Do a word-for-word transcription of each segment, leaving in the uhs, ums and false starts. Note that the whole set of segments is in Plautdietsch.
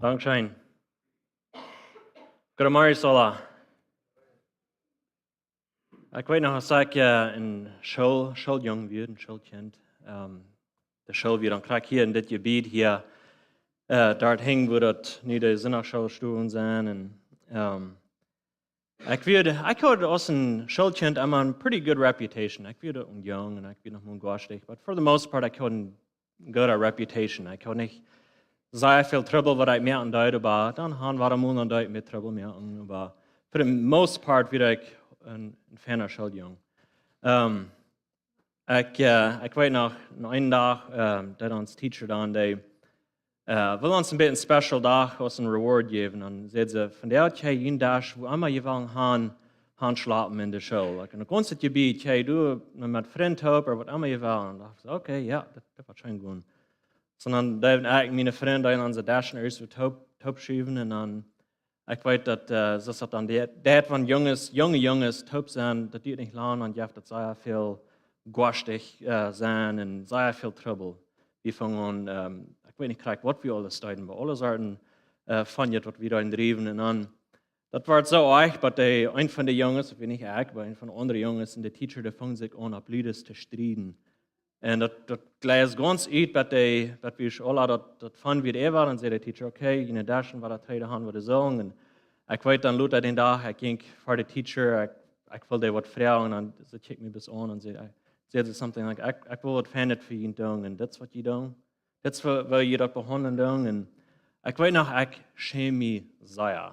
Dankscheen. Goedemorgen, Sola. Ekj weet noch, aus ekj eh, een School, Schooljung wia, een Schoolkjint, ehm, de School wia dan krakjt hia en dit Jebiet hia, eh, doa hinjen, wua daut nu de Sindachschoolstolen sent. En, ehm, ekj wia, ekj haud aus een Schoolkjint emma een pretty good reputation. Ekj wia een Jung en ekj wia noch mau goastich, but for the most part, ekj haud een gooda reputation. Ekj haud nich sea väl Trubbel waut ekj moaken deed, oba dan haud ekj waut mol, dan deed ekj mea Trubbel moaken, oba for the most part wia ekj een, een feina Schooljung. Ehm, ekj, eh, ekj weet noch, eenen Dach, ehm, deed ons teacher dan, dee, eh, wull ons een bät een special Dach aus een reward jäwen. Dan säd see: "Vondoag kjrie jie een Desch, wua emma jie wellen han, han schlapen en de School. Like, en de gaunze Jebiet, kjrie jie doa met Frind toop, ooda waut emma jie wellen." Dan docht ekj: "Okay, jo, daut, daut woat scheen gonen." So dan deeden ekj un miene Frind dan onse Deschen ieescht toop, toop schuwen en dan, ekj weet daut, eh, soo daut dan dee, dee von Junges, junge Junges toop sent, daut diet nich lang, dan jeft daut sea väl goastich, eh, sennen en sea väl Trubbel. Wie fungen aun, ehm, ekj weet nich krakjt waut wie aules deeden, oba aule Sorten, eh, von daut waut wie doa driewen. En dan, daut wort soo ieescht, daut dee, een von de Junges, ekj weet nich ekj, oba een von de aundre Junges en de teacher, dee fungen sikj aun opp ludes to strieden. En daut, daut jleich gaunz ut, daut dee, daut wie aula daut, daut von wia äwa, dan säd de teacher: "Okay, june Deschen woaren tweede han, waut dee sullen." En ekj weet dan lota dän Dach, ekj jinkj ver de teacher, ekj, ekj wull dee waut froagen, en dan see kjikjt mie bloos aun en säd, eh, säd see something like: "Ekj, ekj wull waut feinet fa junt doonen, en dit es waut jie doonen. Dit es woo, woo jie daut behaundlen doonen." En ekj weet noch, ekj schämd mie sea.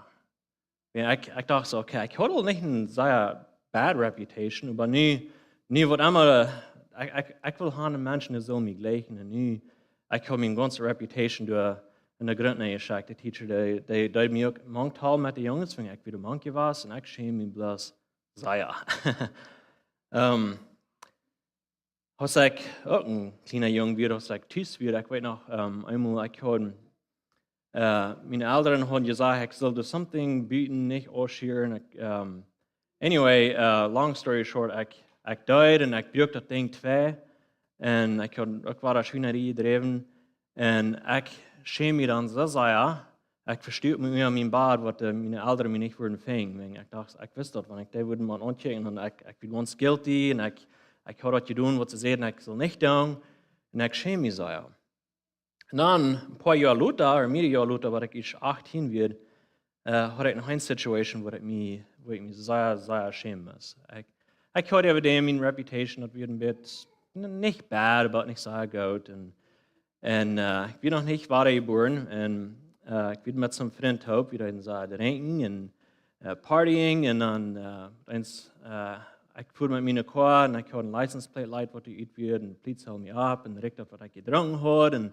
Jo, ekj, ekj docht soo: "Okay, ekj haud aul nich een sea bad reputation, oba nu, nu waut emma, eh, ekj, ekj, ekj wull han, de Menschen, dee sullen mie jlikjen. En nu, ekj haud miene gaunze reputation doa en de Grunt nenn jeschekjt." De teacher, dee, dee, dee deed mie uk mank talen met de Junges, wiels ekj wia de mank jewast, en ekj schämd mie bloos sea. Ehm, Aus ekj uk een kjliena Jung wia, aus ekj tus wia, ekj weet noch, ehm, eemol ekj haud, eh, miene Elren hauden jesajcht, ekj sull doa something buten nich ausschieren. Ekj, ehm, anyway, eh, long story short, ekj, ekj deed en ekj bruak daut Dinkj twei. En ekj haud uk waut Schwienarie jedräwen. En ekj schämd mie dan soo sea, ekj vestuak mie unja mien Bad, waut, eh, miene Elren mie nich wudden finjen. Wiels ekj docht, ekj wist daut, wan ekj dee wudd mau aunkjikjen, dan ekj, ekj wia gaunz guilty en ekj, ekj haud daut jedonen, waut see säden, ekj sull nich doonen. En ekj schämd mie sea. En dan, een poa Joa lota, ooda mea Joa lota, waut ekj ieescht achtieen wia, eh, haud ekj noch eene Situation, wua ekj mie, wua ekj mie sea, sea schämen must. Ekj, ekj haud äwa däm miene reputation, daut wia een bät, n-, nich bad, oba nich sea goot. En, en, eh, ekj wia noch nich wadajebuaren. En, eh, ekj wia met soon Frint toop, wie deeden sea drinkjen en, eh, partying. En dan, eh, eens, eh, ekj fua met miene Koa en ekj haud een license plate light, waut doa ut wia, en de Pliees hilt mie opp en rikjt daut, waut ekj jedrunken haud. En,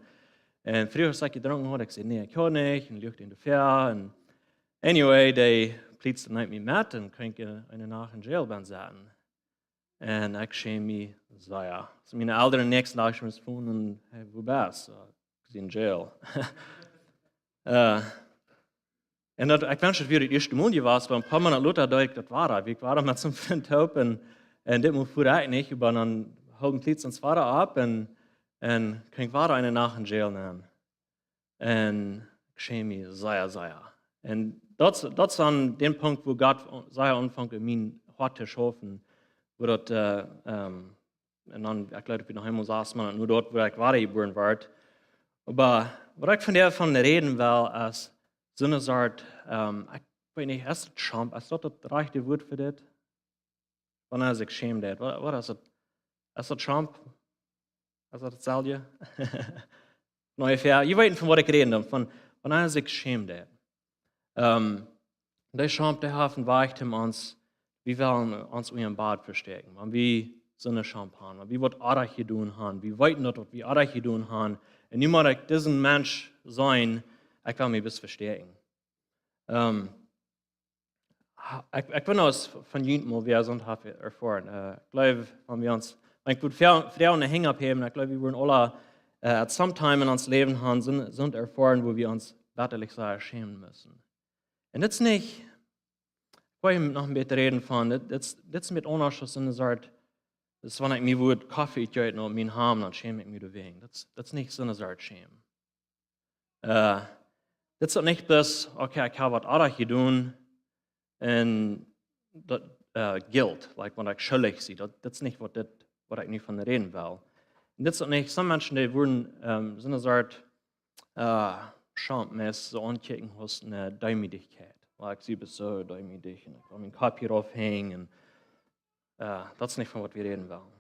en fruach, aus ekj jedrunken haud, ekj säd: "Nä, ekj haud nich." En luach en de Fäa. En anyway, de Pliees neem mie met en kunn ekj, eh, eene Nacht en jail benne sitten. En ekj schämd mie sea. Soo, miene Elren näakjsten Dach schmäten mie aun en: "Hey, wua best?" Soo, ekj säd: "In jail." Eh, en daut, ekj wensch, daut wia daut ieeschte Mol jewast, oba een poa Moonat lota deed ekj daut wada. Wia ekj wada met soon Frint toop en, en dit Mol fua ekj nich, oba dan hilden de Pliees ons wada opp en, en kunn ekj wada eene Nacht en jail nenn. En ekj schämd mie sea, sea. En daut, daut es dan de Punkt, wua Gott sea aunfunk en mien Hoat to schaufen, wua daut, eh, ehm, en dan, ekj jleew, ekj wia noch eemol sas Moonat nu doa, wua ekj wadajebuaren wort. Oba waut ekj vondoag von räden well, es soone Sort, ehm, ekj weet nich, es daut Scham, es daut daut rajchte Wuat fa dit? Wan eena sikj schämen deit. Waut, waut es daut? Es daut Scham? Es daut daut selwje? Onjefäa. Jie weeten, von waut ekj räden doo. Von, wan eena sikj schämen deit. Ehm, de Scham, dee haft een Wajch om ons, wie wellen ons unja een Bad vestäakjen. Wan wie soone Scham haben. Wan wie waut oajch jedonen haben. Wie weeten daut, waut wie oajch jedonen haben. En nu mott ekj disen Mensch sennen, ekj well mie bloos vestäakjen. Ehm, Ha-, ekj, ekj weet nich aus von junt mol wäa soont haft erfoaren. Eh, ekj jleew, wan wie ons, wan ekj wudd froagen, froagen de Henj opphäwen, ekj jleew, wie wudden aula, eh, at some time en ons Läwen han, soon, soont erfoaren, wua wie ons bitterlich sea schämen musten. En dit es nich, ekj well noch een bät räden von, dit, dit, dit es een bät aundasch aus soone Sort, daut es, wan ekj mie wudd Koffe utjeeten opp mien Hamd, dan schäm ekj mie doawäajen. Daut, daut es nich soone Sort schämen. Eh, Dit es nich bloos, okay, ekj hab waut oajch jedonen un daut, äh, guilt, like, wan ekj schuldich sie. Daut, daut es nich waut dit, waut ekj nu von räden well. Un dit es nich, some Menschen, dee woaren, ähm, soo ne Sort, äh, Schamt, meist soo aunkjikjen aus ne Deemoodichkjeit. Like, ekj sie bloos soo deemoodich un ekj well mienen Kopp hia aufhenjen un, äh, daut es nich von waut wie räden wellen.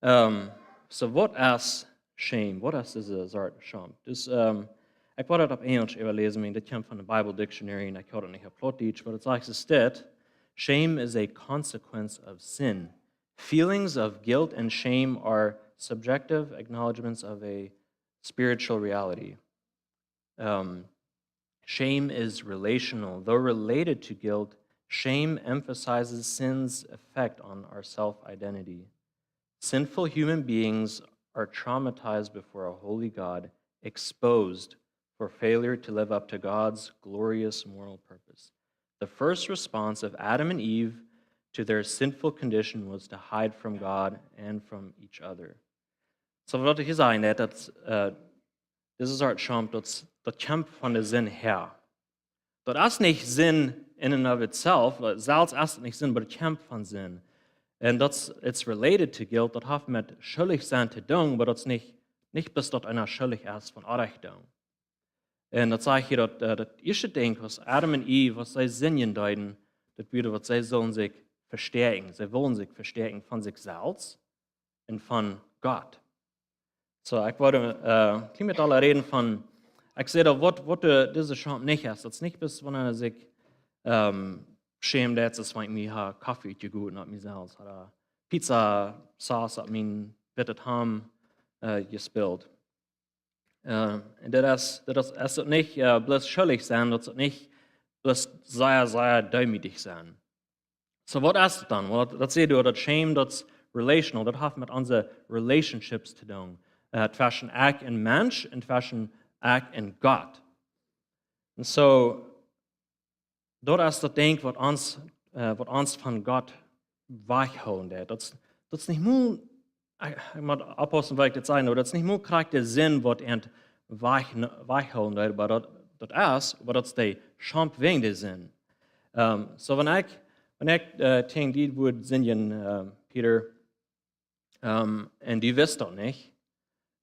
Ähm, so, waut es shame? Waut es dise Sort Schamt? Dus, ähm, ekj woa daut opp Enjelsch äwaläsen, wiels dit kjemt von de Bible Dictionary un ekj haud daut nich opp Plautdietsch, oba daut sajcht es dit: "Shame is a consequence of sin. Feelings of guilt and shame are subjective acknowledgments of a spiritual reality." Um, shame is relational. Though related to guilt, shame emphasizes sin's effect on our self-identity. Sinful human beings are traumatized before a holy God, exposed for failure to live up to God's glorious moral purpose. The first response of Adam and Eve to their sinful condition was to hide from God and from each other. So, waut ekj hia sajen well, daut, äh, dise Sort Schamt, daut, daut kjemt von de Sind häa. Daut es nich Sind in and of itself, selfst es et nich Sind, oba daut kjemt von Sind. Un daut, it's related to guilt, daut haft met schuldich sennen to doonen, oba daut es nich, nich bloos daut eena schuldich es von oajch doonen. Un daut sajcht hia daut, äh, daut ieeschte Dinkj, waut Adam un Eva, waut see sindjen deeden, daut wia, waut see sullen sikj vestäakjen. See wullen sikj vestäakjen von sikj selfst un von Gott. So, ekj wull, äh, kjlien bät aul räden von, ekj säd aul, waut, waut de, dise Schamt nich es. Daut es nich bloos, wan eena sikj, ähm, schämt, daut es, wan ekj mie ha Koffe utjegoten opp mie selfst, ooda Pizza Sauce opp mien bittet Ham, äh, jespilt. Äh, un daut es, daut es, es daut nich, äh, bloos schuldich sennen, daut es daut nich bloos sea, sea deemoodich sennen. So, waut es daut dan? Well, daut, daut säd ekj, daut shame, daut es relational, daut haft met onse relationships to doonen. Äh, tweschen ekj un Mensch un tweschen ekj un Gott. Un so, daut es daut Dinkj, waut ons, äh, waut ons von Gott wajchhoolen deit. Daut es, daut es nich mol, ekj, ekj mott oppaussen, waut ekj dit saj, oba daut es nich mol krakjt de Sind, waut ons wajch, wajchhoolen deit, oba daut, daut es, oba daut es de Schamt wäajen de Sind. Ähm, so, wan ekj, wan ekj, äh, tjäajen die wudd sindjen, äh, Peter, ähm, un du wist daut nich.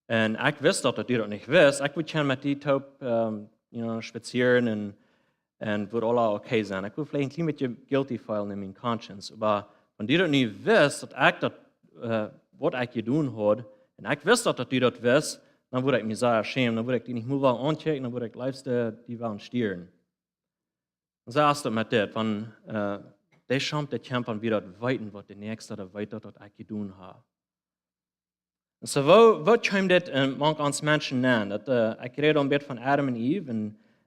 Un ekj wist daut, daut du daut nich wist. Ekj wudd jieren met die toop, ähm, you know, spazieren un, un wudd aules okay sennen. Ekj wudd veleicht een kjlien bät guilty feelen en miene conscience. Oba wan du daut nich wist, daut ekj daut, äh, waut ekj jedonen haud, un ekj wist daut, daut du daut wist, dan wudd ekj mie sea schämen, dan wudd ekj die nich mol wellen aunkjikjen, dan wudd ekj leefst die wellen stieren. Un soo es daut met dit, wan, äh, de Schamt, dee kjemt, wan wie daut weeten, waut de Näakjsta daut weet, daut, daut ekj jedonen hab. Un so, woo, woo kjemt dit, äh, mank ons Menschen aun? Daut, äh, ekj räd aul een bät von Adam un Eve, un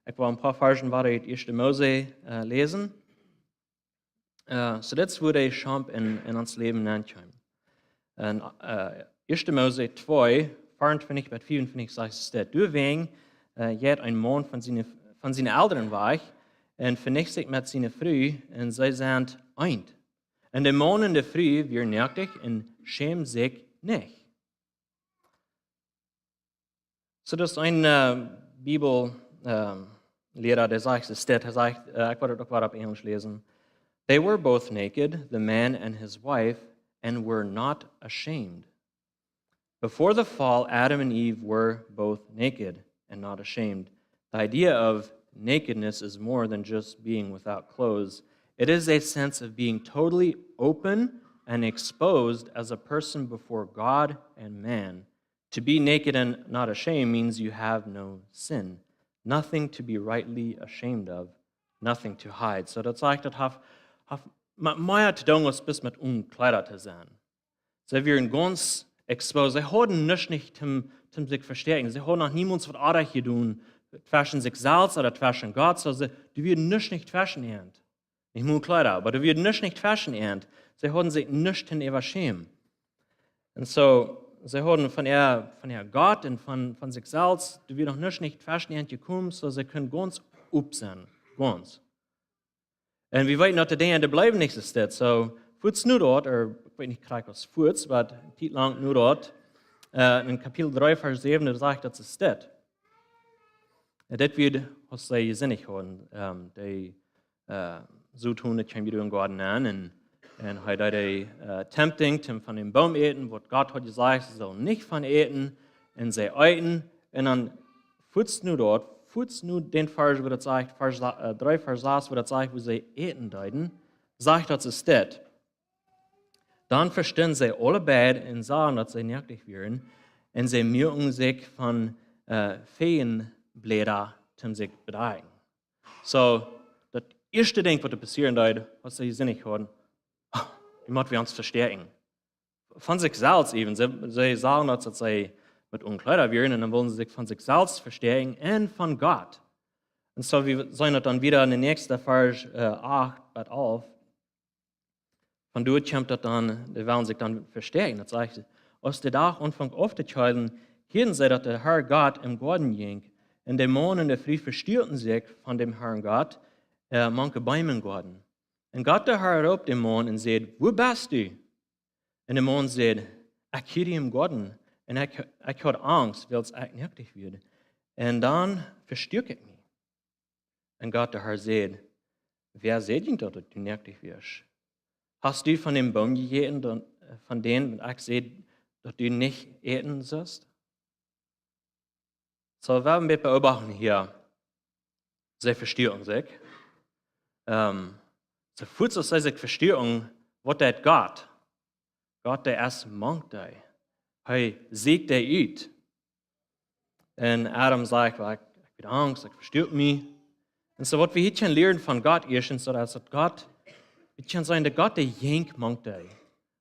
ekj well een poa Varzen wada ut Ieeschte Mose, äh, läsen. Äh, so, dit es, woo de Schamt en, en ons Läwen aunkjemt. Un, äh, Ieeschte Mose twee, veeauntwintich bat veeauntwintich sajcht et dit: "Doawäajen, äh, jeit een Maun von siene, von siene Elren wajch un venicht sikj met siene Fru, un see sent eent. Un de Maun un de Fru wieren noakt un schämden sikj nich." So, daut es een, äh, Bibel, ähm, Liera, dee sajcht, es dit, hee sajcht, äh, ekj wull et uk wada opp Enjelsch läsen: "They were both naked, the man and his wife, and were not ashamed." Before the fall, Adam and Eve were both naked and not ashamed. The idea of nakedness is more than just being without clothes. It is a sense of being totally open and exposed as a person before God and man. To be naked and not ashamed means you have no sin. Nothing to be rightly ashamed of, nothing to hide. So daut sajcht, daut haft, haft met mea to doonen aus bloos met onen Kjleeda to sennen. See wieren gaunz exposed. See hauden nuscht nich toom, toom sikj vestäakjen. See hauden noch niemols waut oajch jedonen tweschen sikj selfst ooda tweschen Gott. So see, doa wia nuscht nich tweschen an. Nich mol Kjleeda, oba doa wia nuscht nich tweschen an. See hauden sikj nuscht to äwaschämen. Un so, see hauden von äa, von äa Gott un von, von sikj selfst, doa wia noch nuscht nich tweschen an jekomen, so see kunnen gaunz op sennen, gaunz. Un wie weeten, daut de Dinja, dee bliewen nich soo stell. So, fuaz no daut, ooda ekj weet nich krakjt aus fuaz, oba eene Tiet lang no daut, äh, en Kapitel dree, Varsch säwen, doa sajcht daut soo stell. Dit wia, aus see jesindicht hauden, ähm, dee, äh, Soton kjeem wada em Goaden aun un, un hee deed dee, äh, tempting, toom von dän Boom äten, waut Gott haud jesajcht, see sullen nich von äten, un see eeten, un dan fuaz no daut, fuaz no dän Varsch, wua daut sajcht, Varsch, äh, dree Varsch sas, wua daut sajcht, wua see äten deeden, sajcht daut, see steit. Dan vestunden see aule beid un sagen, daut see noaktich wieren, un see muaken sikj von, äh, Fiejenbläda toom sikj bedakjen. Soo, daut ieeschte Dinkj, waut doa passieren deed, aus see jesindicht hauden, ah, wie motten ons vestäakjen. Von sikj selfst even. See, see sagen, daut, daut see met onje Kjleeda wieren, un dan wullen see sikj von sikj selfst vestäakjen un von Gott. Un soo, wie seenen daut dan wada en dän näakjsten Varsch, äh, acht bat alf. Von doa kjemt daut dan, dee wellen sikj dan vestäakjen. Daut sajcht, aus de Dach aunfunk auftokolen, hieeden see, daut de Herr Gott em Goaden jinkj. Un de Maun un de Fru vestuaken sikj von däm Herrn Gott, äh, mank de Beem em Goaden. Un Gott de Herr roopt dän Maun un säd: "Wua best du?" Un de Maun säd: "Ekj hia em Goaden, un ekj, ekj haud Angst, wiels ekj noaktich wia. Un dan vestuak ekj mie." Un Gott de Herr säd: "Wäa säd die daut, daut du noaktich wieescht? Hast du von dän Boom jejäten, daut, von dän, waut ekj säd, daut du nich äten sust?" Soo, wie haben een bät beobachten hia. See vestuaken sikj. Ähm, soo fuaz aus see sikj vestuaken, waut deit Gott? Gott, dee es mank dee. Hee sieekjt dee ut. Un Adam sajcht: "Well, ekj, ekj hab Angst, ekj vestuak mie." Un soo, waut wie hia kjennen lieren von Gott, ieeschtens, daut es daut Gott, wie kjennen seenen, daut Gott, dee jinkj mank dee.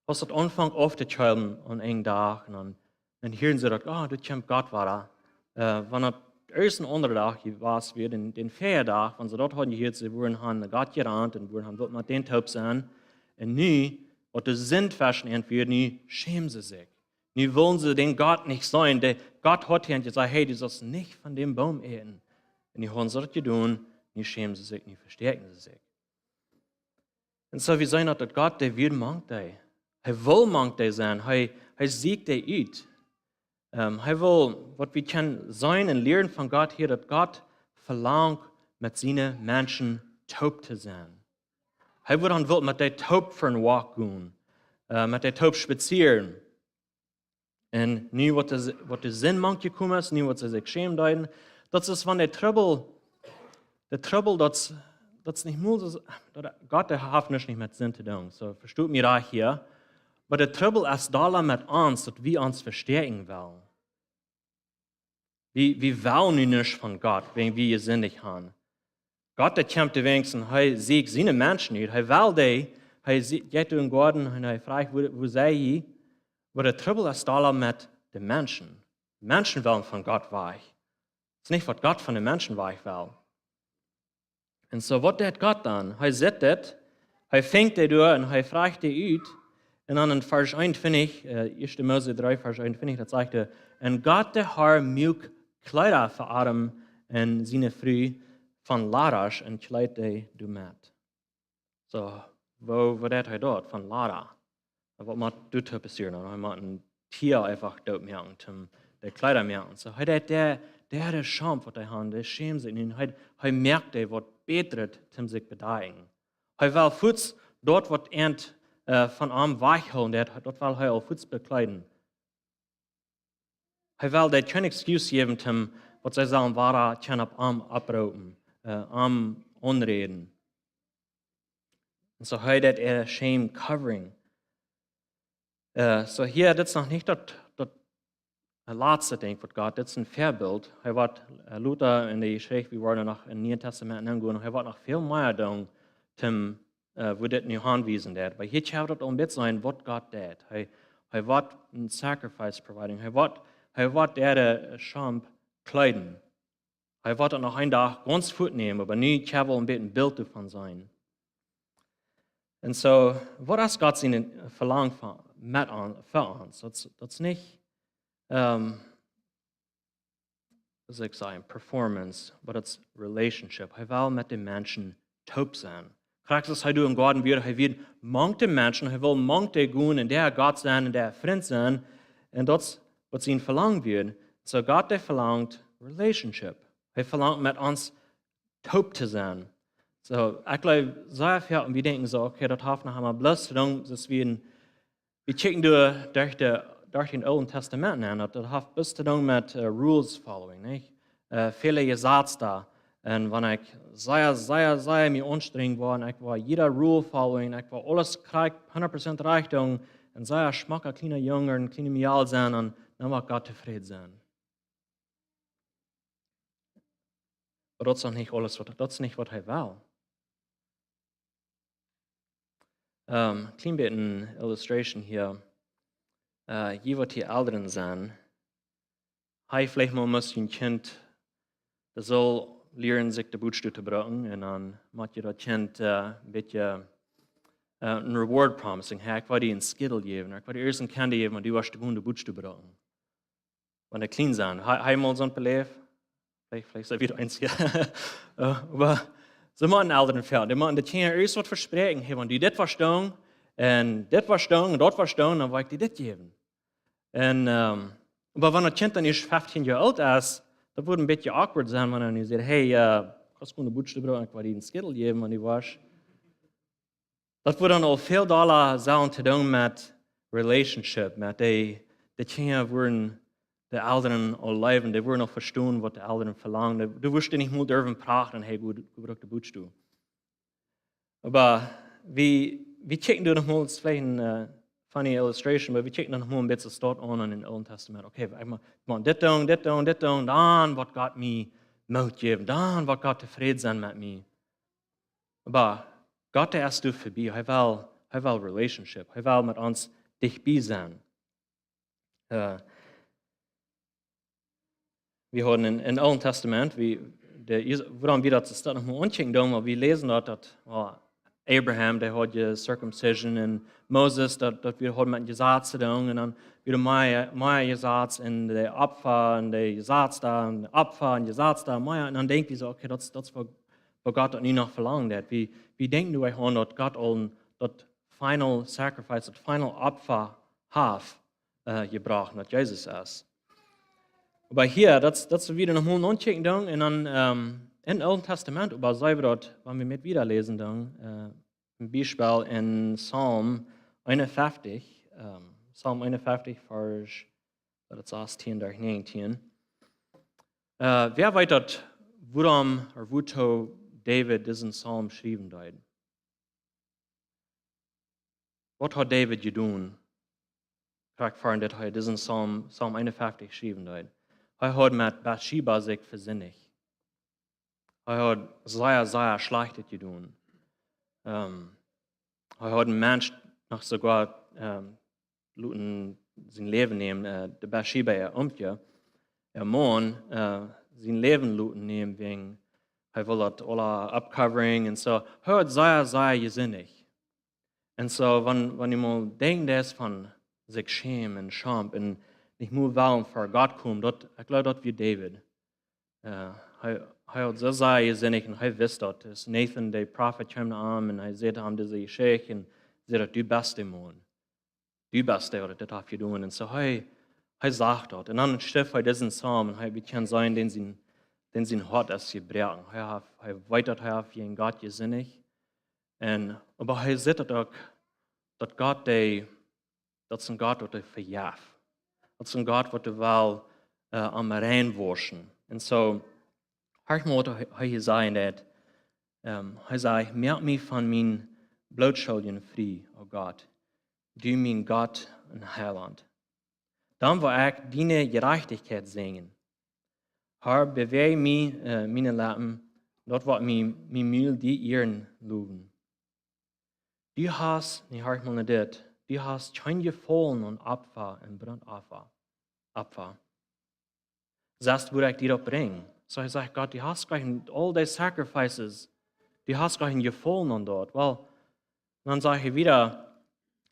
Aus daut aunfunk auftokolen aun eenen Dach, un dan, dan hieeden see daut, oh, doa kjemt Gott wada. Äh, wan daut ieescht een aundra Dach jewast wia, dän, dän Fäadach, wan see daut hauden jehieet, see wudden han no Gott jerant un wudden han wult met dän toop sennen. Un nu, waut de Sind tweschen an wia, nu schämen see sikj. Nu wullen see dän Gott nich seenen. De Gott haud an jesajcht: "Hey, du sust nich von dän Boom äten." Un nu hauden see daut jedonen, nu schämen see sikj, nu vestuaken see sikj. Un soo, wie seenen daut, daut Gott, dee wia mank dee. Hee well mank dee sennen. Hee, hee sieekjt dee ut. Ähm, hee well, waut wie kjennen seenen un lieren von Gott hia, daut Gott velangt, met siene Menschen toop to sennen. Hee wudd dan wult met dee toop fa een walk gonen, äh, met dee toop spazieren. Un nu waut de, waut de Sind mank jekomen es, nu waut see sikj schämen deeden, daut es von de Trubbel, de Trubbel, daut, daut es nich mol soo, daut, Gott, dee haft nuscht nich met Sind to doonen. Soo, vestuat mie rajcht hia. Oba de Trubbel es dolla met ons, daut wie ons vestäakjen wellen. Wie, wie wellen nu nuscht von Gott, wäajen wie jesindicht han. Gott, dee kjemt doawäajen, hee sieekjt siene Menschen ut. Hee well dee, hee sie-, jeit em Goaden un hee fruacht, wua, wua sent jie? Oba de Trubbel es dolla met de Menschen. Menschen wellen von Gott wajch. Daut es nich, waut Gott von de Menschen wajch well. Un soo, waut deit Gott dan? Hee sitt dit, hee finjt dee doa un hee fruacht dee ut. Un dan en Varsch eenuntwintich, äh, ieeschte Mose dree, Varsch eenuntwintich, daut sajcht hee: "Un Gott, de Herr, muak Kjleeda fa Adam un siene Fru von Ladasch un kjleet dee doamet." Soo, woo, waut deit hee doa? Von Lada. Un waut mott doa passieren? Un hee mott een Tia eefach doot moaken, toom de Kjleeda moaken. Soo, hee deit de, de, de Schaum, waut hee haud, dee schämd sikj nich. Hee, hee moakt dee waut bätret, toom sikj bedakjen. Hee well fuaz daut, waut an, äh, von am wajchhoolen deit, daut well hee aul fuaz bekjleeden. Hee well dee kjeen Excuse jäwen, toom, waut see sellen wada kjennen opp am oproopen, äh, am aunräden. Un soo hee deit äa shame covering. Äh, soo hia, dit es noch nich daut, daut latste Dinkj waut Gott, dit es een Väabilt. Hee woat, äh, lota en de Jeschicht, wie woaren noch em Nieen Testament aungonen, hee woat noch väl mea doonen, toom, äh, wua dit nu hanwiesen deit. Oba hia kjenn wie daut aul een bät seenen, waut Gott deit. Hee, hee woat een sacrifice providing. Hee woat, hee woat de, äh, Schaum kjleeden. Hee woat daut noch een Dach gaunz fuatnämen, oba nu kjenn wie een bät een Bilt doavon seenen. Un soo, waut es Gott sien Velangen fa, met aun, fa ons? Daut es, daut es nich, ähm, woo saul ekj sajen, performance, oba daut es relationship. Hee well met de Menschen toop sennen. Krakjt aus hee doa em Goaden wia, hee wia mank de Menschen, hee well mank dee gonen un doa Gott sennen un doa Frint sennen. Un daut es waut sien Velangen wia. Soo Gott, dee velangt relationship. Hee velangt met ons toop to sennen. So, ekj jleew, sea väl, un wie denkjen soo, okay, daut haft noch emol bloos to doonen, daut wie een, wie checken derch, derch de, derch daut Oole Tastament, un daut, daut haft bloos to doonen met, äh, rules following, nich? Äh, väle Jesazen doa. Un wan ekj sea, sea, sea mie aunstrenjen woa, un ekj woa jieda rule following, ekj woa aules krakjt hundat Prozent rajcht doonen, un sea schmocka kjliena Jung, een kjliena Mejal sennen, un dan woat Gott tofräd sennen. Oba daut es nich aules waut, daut es nich waut hee well. Ähm, kjlien bät een illustration hia. Äh, jie waut hia Elren sent, hee veleicht mol must een Kjint, daut saul lieren sikj de Buakstow to brucken, un dan mott jie daut Kjint, äh, een bät, äh, een reward promising. Hey, ekj woa die een Skittel jäwen, ekj woa die ieescht een candy jäwen, wan du woascht de Buakstow brucken. Wan dee kjlien sent. Hee, hee mol soont beläft? Veleicht, veleicht sent wie de eensje. Äh, oba soo motten Elren väl. Dee motten de Kjinja ieescht waut vespräakjen. Hey, wan du dit woascht doonen, un dit woascht doonen, un daut woascht doonen, dan woa ekj die dit jäwen. Un, ähm, oba wan daut Kjint dan ieescht feftieen Joa oolt es, daut woat een bät awkward sennen, wan hee nu sajcht, hey, äh, kaust du de Buakstow brucken, ekj woa die een Skittel jäwen, wan du woascht. Daut woat dan aul väl dolla sajen to doonen met relationship, met dee, de Kjinja woaren de Elren aul leewen, dee woaren aul vestonen waut de Elren velangen. Dee, du woascht nich mol derwen praten, hey, goot, goot bruck de Buakstow. Oba wie, wie checken doa noch mol, daut es veleicht een, äh, funny illustration, oba wie checken doa noch mol een bät daut aun en daut Oole Tastament. Okay, ekj mott, mott dit doonen, dit doonen, dit doonen, dan woat Gott mie Moot jäwen, dan woat Gott tofräd sennen met mie. Oba Gott, dee es doa vebie. Hee well, hee well relationship. Hee well met ons dicht bie sennen. Äh, wie hauden en, en Oolen Tastament, wie, de, wuarom wie daut, daut noch mol aunkjikjen doonen, wiels wie läsen daut, daut, well, Abraham, dee haud de circumcision, un Moses, daut, daut wia, haud met Jesaz to doonen, un dan wia mea, mea Jesaz un de Opfa un de Jesaz doa, un Opfa un Jesaz doa, mea, un dan denkj wie soo, okay, daut, daut es waut, waut Gott daut nu noch velangt haft. Wie, wie denkjen nu aun daut Gott aul daut final sacrifice, daut final Opfa haft, äh, jebrocht, daut Jesus es. Oba hia, daut, daut wie wada noch mol aunkjikjen doonen, un dan, ähm, em Oolen Tastament, oba see wie daut, wan wie met wieda läsen doonen, äh, een Biespel en Psalm eenunfeftich, ähm, Psalm eenunfeftich, Varsch, daut es sastieen derch näajentieen. Äh, wäa weet daut, wuarom ooda wuatoo David disen Psalm schriewen deed? Waut haud David jedonen? Krakjt ver daut hee disen Psalm, Psalm eenunfeftich schriewen deed. Hee haud met Bathsheba sikj vesindicht. Hee haud sea, sea schlajchtet jedonen. Ähm, hee haud een Mensch noch soogoa, ähm, loten sien Läwen nämen, äh, de Bathsheba äa Omkje, äa Maun, äh, sien Läwen loten nämen, wäajen hee wull daut aula upcovering un soo. Hee haud sea, sea jesindicht. Un soo, wan, wan eena mol denkjt, daut von sikj schämen un Schaund un nich mea wellen ver Gott komen, daut, ekj jleew, daut wia David. Äh, hee, hee haud soo sea jesindicht un hee wist daut. Aus Nathan, de Profeet, kjeem no am un hee säd am dise Jeschicht un säd daut: "Du best de Maun. Du best dee, waut dit haft jedonen." Un soo hee, hee sach daut. Un dan schrift hee disen Psalm un hee, wie kjennen seenen, dän sien, dän sien Hoat es jebroaken. Hee haft, hee weet daut hee haft jäajen Gott jesindicht. Un, oba hee sitt daut uk, daut Gott, dee, daut es een Gott, waut dee vejeft. Daut es een Gott, waut dee well, äh, am reinwauschen. Un soo, horch mol, waut hee, hee hia sajen deit. Ähm, hee sajcht: "Moak mie von miene Blootschuldichkjeit frie, o Gott, du mien Gott un Heilaunt. Dan woa ekj diene Jerajchtichkjeit sinjen. Herr, bewäaj mie, äh, miene Leppen, daut woat mie, mien Mul die Ieren lowen. Du hast," nu horch mol no dit, "du hast kjeen Jefaulen aun Opfa un Brauntopfa. Opfa. Sest wudd ekj die daut brinjen." Soo hee sajcht: "Gott, du hast kjeen, aul dee sacrifices, du hast kjeen Jefaulen aun daut." Well, dan sajcht hee wieda: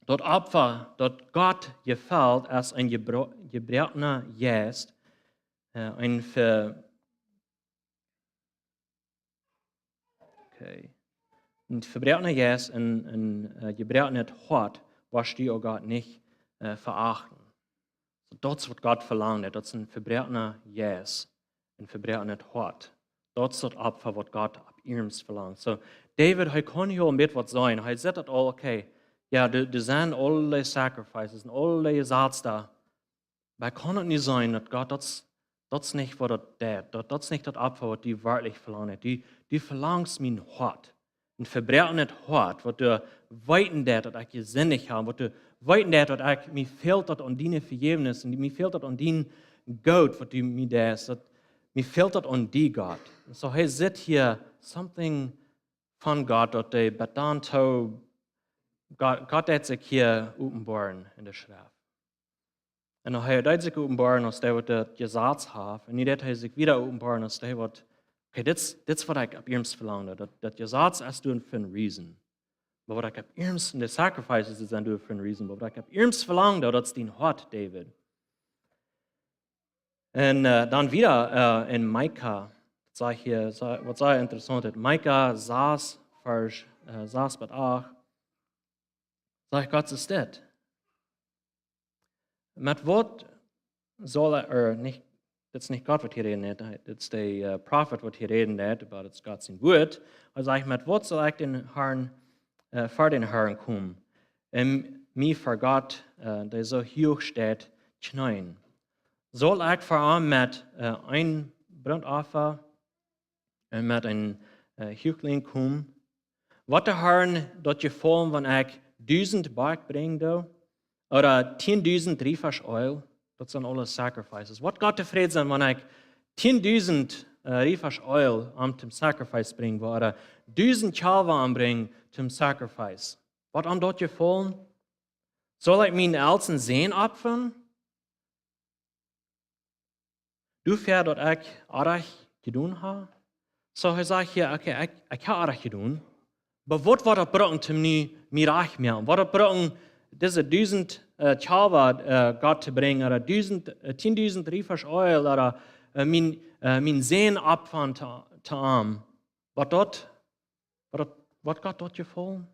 "Daut Opfa, daut Gott jefelt, es een jebro-, jebroakna Jeist, äh, een ve-, okay. Een vebroakna Jeist un een, äh, jebroaknet Hoat woascht du, o Gott, nich, äh, veachten." Soo, daut es waut Gott velangt, daut es een vebroakna Jeist. een vebroakenet Hoat. Daut es daut Opfa, waut Gott opp iernst velangt. So, David, hee kunn hia aul een bät waut seenen. Hee sajcht daut aul, okay, jo, doa, doa sent aule sacrifices un aule Jesazen doa. Oba kaun daut nich sennen, daut Gott, daut es, daut es nich waut daut deit. Daut, daut es nich daut Opfa, waut du werkjlich velangst. Du, du velangst mien Hoat. Een vebroakenet Hoat, waut doa weeten deit, daut ekj jesindicht hab, waut doa weeten deit, daut ekj, mie fält daut aun diene Vejäwnis un mie fält daut aun dien Goot, waut du mie deist, daut, mie fält daut aun die, Gott. Un so, hee sajcht hia something von Gott, daut hee bat dan too, Gott, Gott deed sikj hia openboaren enne Schreft. Un dan hee deed sikj openboaren aus dee, waut daut Jesaz haft. Un nu deed hee sikj wada openboaren aus dee, waut, okay, dit es, dit es waut ekj opp iernst velang. Daut, daut Jesaz es doa fa een reason. Oba waut ekj opp iernst, un de sacrifices sent doa fa een reason. Oba waut ekj opp iernst velang, daut es dien Hoat, David. Un, äh, dan wada, äh, en Mika, daut saj ekj hia, saj, waut sea interessaunt es. Mika sas, Varsch, äh, sas bat acht, sajcht Gott, soo es dit. Met waut saul ekj, ea, nich, daut es nich Gott, waut hia räden deit, daut es de, äh, Profeet, waut hia räden deit, oba daut es Gott sien Wuat. Hee sajcht, met waut saul ekj dän Harn, äh, ver dän Harn komen un mie ver Gott, äh, dee soo huach steit, kjneeen? Saul ekj ver am met, äh, een Brandopfa un met een, äh, Huachling komen? Woat dän Harn daut jefaulen, wan ekj dusent Boakj brinjen doo? Ooda tieen dusent Riefasch Eelj? Daut sent aule sacrifices. Woat Gott tofräd sennen, wan ekj tieen dusent, äh, Riefasch Eelj am toom sacrifice brinjen woa? Ooda dusent Kjalwa am brinjen toom sacrifice? Woat am daut jefaulen? Saul ekj mienen elsten Sän opfren? Doafäa, daut ekj orrajcht jedonen hab? So, hee sajcht hia, okay, ekj, ekj hab orrajcht jedonen. Oba waut woat daut brucken, om mie, mie rajcht to moaken? Woat daut brucken, dise dusent, äh, Kjalwa, äh, Gott to brinjen, ooda dusent, äh, tieen dusent Riefasch Eelj, ooda, äh, mien, äh, mienen Sän opfren to, to am? Woat daut, woat daut, woat Gott daut jefaulen?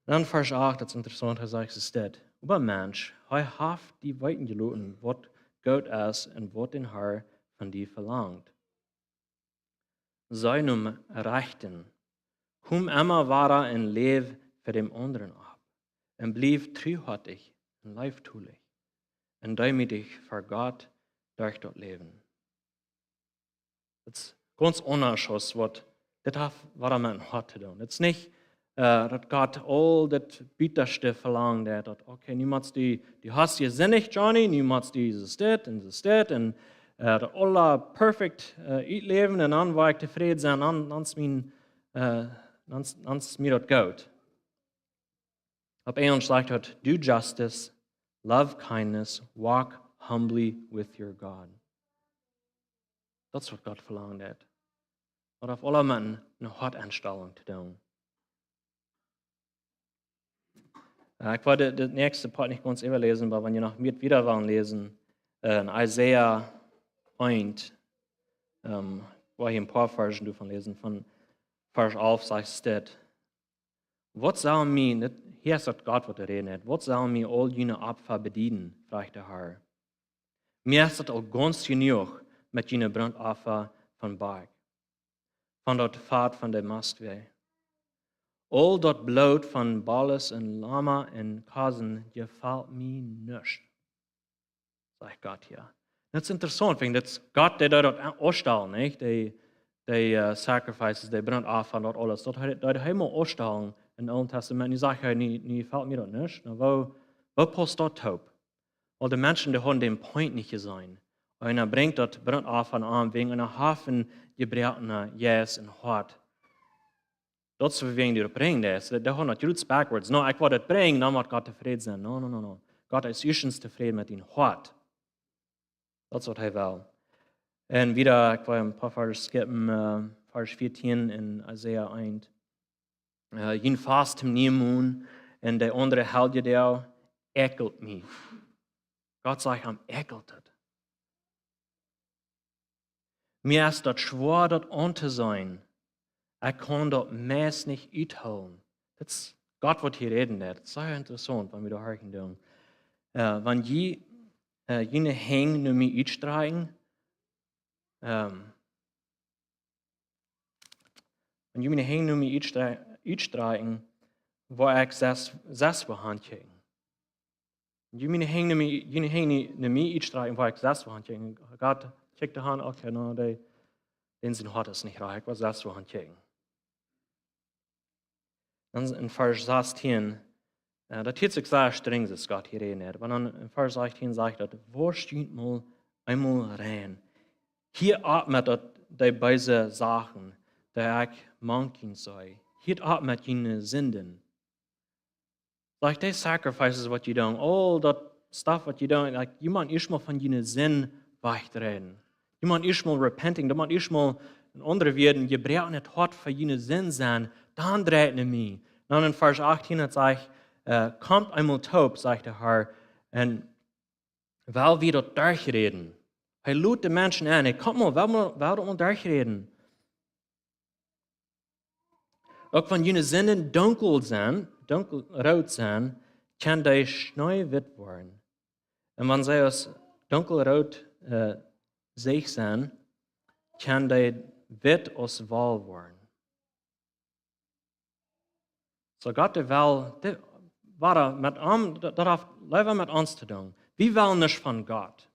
Dan Varsch acht, daut es interessaunt, hee sajcht, soo es dit: Oba Mensch, hee haft die weeten jeloten, waut goot es un waut dän Harn von die velangt. Soo nu rajcht, kom emma wada un läw fa dän aundren opp, un bliew truhoatich un leeftolich un deemootich ver Gott derch daut Läwen. Daut es gaunz aundasch aus waut, dit haft waut met een Hoat to doonen. Daut es nich, äh, daut Gott aul daut Butaschte velangt, daut, daut, okay, nu motst du, du hast jesindicht, Johnny, nu motst du soo es dit un soo es dit un, äh, daut aula perfekt, äh, utläwen un dan woa ekj tofräd sennen, dan, dan es mie, äh, dan, dan es mie daut goot. Opp Enjlisch sajcht daut, do justice, love kindness, walk humbly with your God. Daut es waut Gott velangt. Daut haft aules met eene, eene Hoatenstalunk to doonen. Äh, ekj wull de, de näakjste Poat nich gaunz äwaläsen, oba wan jie noch mea wieda wellen läsen, äh, en Jesaja eent, ähm, wull ekj een poa Varsch doavon läsen, von Varsch alf sajcht et: Waut sell mie, dit, hia es daut Gott waut räden deit, waut sell mie aul june Opfa bedieden, fruach de Har. Mie es et aul gaunz jenuach met june Brandopfa von Boakj, von daut Fat von de Mastwäaj. Aul daut Bloot von Bolles un Lama un Kosen jefelt mie nich, sajcht Gott hia. Daut es interessaunt, wiels daut Gott, dee deed daut aunstalen, nich? Dee, dee, äh, sacrifices, dee Brandopfa un daut aules. Daut hee, daut hee mol aunstalen em Oolen Tastament. Nu sajcht hee, nu, nu jefelt mie daut nich. Na, woo, woo pausst daut toop? Wiels de Menschen, dee hauden dän Point nich jeseenen. Un hee brinjt daut Brandopfa aun wäajen eenen haftjen, jebroakenen Jeist un Hoat. Daut es wäajen dee daut brinjen, daut es, dee, dee gonen daut roots backwards. No, ekj well daut brinjen, dan woat Gott tofräd sennen. No, no, no, no. Gott es ieeschtens tofräd met dien Hoat. Daut es waut hee well. Un wieda, ekj well een poa Varsch skippen, äh, Varsch vieetieen en Jesaja eent. Äh, jun Fast em nieen Moon un de aundre Heljedoag ekjelt mie. Gott sajcht, am ekjelt et. Mie es daut schwoa, daut auntoseenen. Ekj kaun daut meist nich uthoolen. Daut es Gott waut hia räden deit. Daut es sea interessaunt, wan wie doa horchen doonen. Äh, wan jie, äh, june Henj no mie utstrakjen, Ähm, wan jie miene Henj no mie utstre-, utstrakjen, woa ekj sest, sest woa han kjikjen. Wan jie miene Henj no mie, june Henj no mie utstrakjen, woa ekj sest woa han kjikjen. Gott kjikjt doa han, okay, no, dee, dän sien Hoat es nich rajcht, ekj woa sest woa han kjikjen. Dan en Varsch sastieen, äh, daut hieet sikj sea strenj, aus Gott hia räden deit. Oba dan en Varsch sastieen sajcht daut: "Woascht junt mol eemol rein. Hieet opp met daut, dee beese Sachen, dee ekj mank junt saj. Hieet opp met june Sinden." Like, dee sacrifices waut jie doonen, aul daut stuff waut jie doonen, like, jie motten ieescht mol von june Sind wajchdreien. Jie motten ieescht mol repenting, jie motten ieescht mol, en aundre Wieed, jie brucken daut Hoat fa june Sind sennen, dan dreit no mie. Dan en Varsch achttieen, daut sajcht, äh, "Komt eemol toop", sajcht de Herr, "un well wie daut derchräden." Hee lodt de Menschen en, hee: "Komt mol, well mol, well daut mol derchräden." Uk wan june Sinden dunkelroot sent, dunkelroot sent, kjennen dee schneewitt woaren. Un wan see aus dunkelroot, äh, Seech sent, kjennen dee witt aus Woll woaren. Soo Gott, dee well, dee, wada met am, daut, daut haft leewa met ons to doonen. Wie wellen nich von Gott.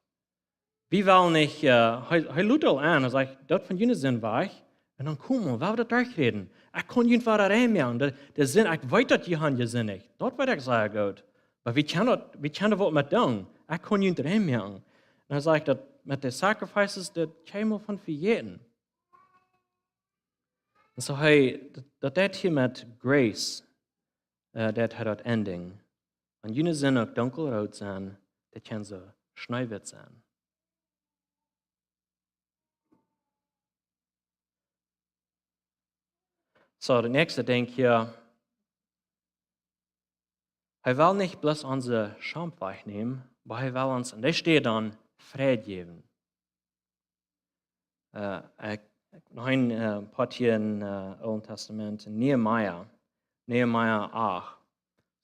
Wie wellen nich, äh, hee, hee lodt aul en, hee sajcht: "Daut von june Sind wajch, un dan komt mol, well wie daut derchräden. Ekj kaun junt wada rein moaken. De, de Sind, ekj weet daut jie han jesindicht. Daut weet ekj sea goot. Oba wie kjennen daut, wie kjennen waut met doonen. Ekj kaun junt rein moaken." Un hee sajcht daut met de sacrifices, daut kjenn wie von vejäten. Un soo hee, daut, daut deit hia met grace, äh, daut hee daut endinjt. Wan june Sind uk dunkelroot sent, daut kjennen see schneewitt sennen. Soo, daut näakjste Dinkj hia. Hee well nich bloos onse Schaumt wajchnämen, oba hee well ons en dee Städ dan Fräd jäwen. Äh, ekj, ekj, noch een, äh, Poat hia em, äh, Oolen Tastament, Nehemia. Nehemia acht.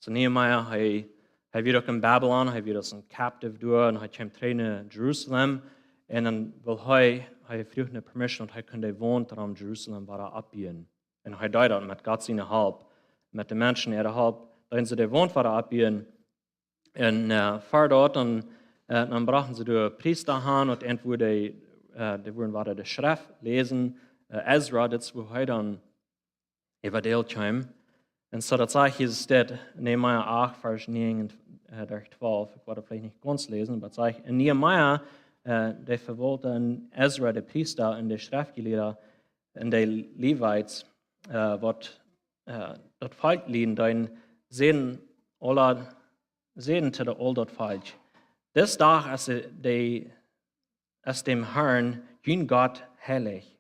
Soo Nehemia, hee, hee wia uk en Babylon, hee wia aus een captive doa, un hee kjeem trigj no Jerusalem. Un dan wull hee, hee fruach ne permission, daut hee kunn de Waunt rom Jerusalem wada oppbuen. Un hee deed daut met Gott siene Help, met de Menschen äare Help, deeden see de Waunt wada oppbuen. Un, äh, ver daut dan, äh, dan brochten see de Priesta han, un entwäda dee, äh, dee wudden wada de Schreft läsen, äh, Esra, daut es wua hee dan äwa däl kjeem. Un soo daut sajcht hia, es daut Nehemia acht, Varsch näajen, äh, derch twalf, ekj woa daut veleicht nich gaunz läsen, oba daut sajcht: "Un Nehemia, äh, de Vewaulta, un Esra, de Priesta, un de Schreftjelieede, un de Levieten, äh, waut, äh, daut Volkj lieeden deeden, säden aula, säden to de, aul daut Volkj: Dis Dach es de, es däm Herrn, jun Gott, heilich.